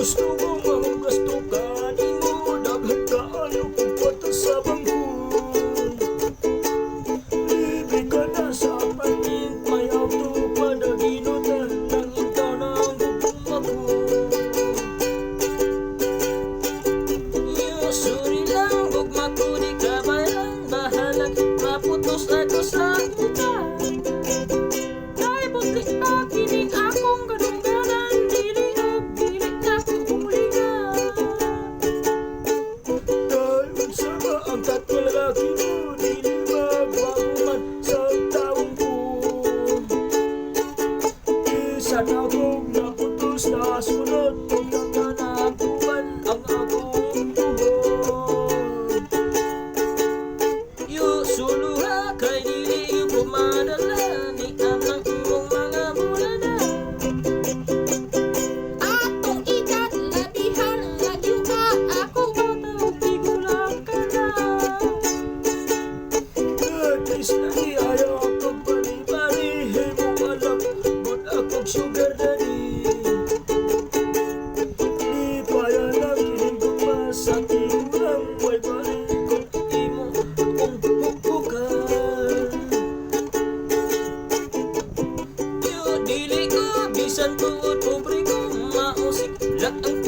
Gusto ko mahugasto ka nimo. Daghan kaayo kog kwarta sa bangko. Libre ka na sa apartment. May auto pa na ginutan. Nang ikaw na ang gugma ko. Yo, sorry lang, gugma ko di ka bayran. Bahalag maputos ako sa utang. Kay butli pa kining akong kadungganan. Dili og dili na ko umulingan. Dahil unsa ba ang tatlo lalaki mo? Dili ba gwapo man sa taong ko? Bisan akong naputos na sunod. Punta ka na kuban ang akong tuhod. Yo, suluha kay dili ko madala ni anang imong mga bulada. Atong ikalabihan lagyo ka ako. Bata tigulang ka na. Please lagi ayaw akong bali-bali. Himo alam good akong sugar daddy. Di pa lang kining gugma sa tigulang. Way bali kung imo akong hukhukan. Yo, dili ko bisan tuod pobre ko. Mausik lang ang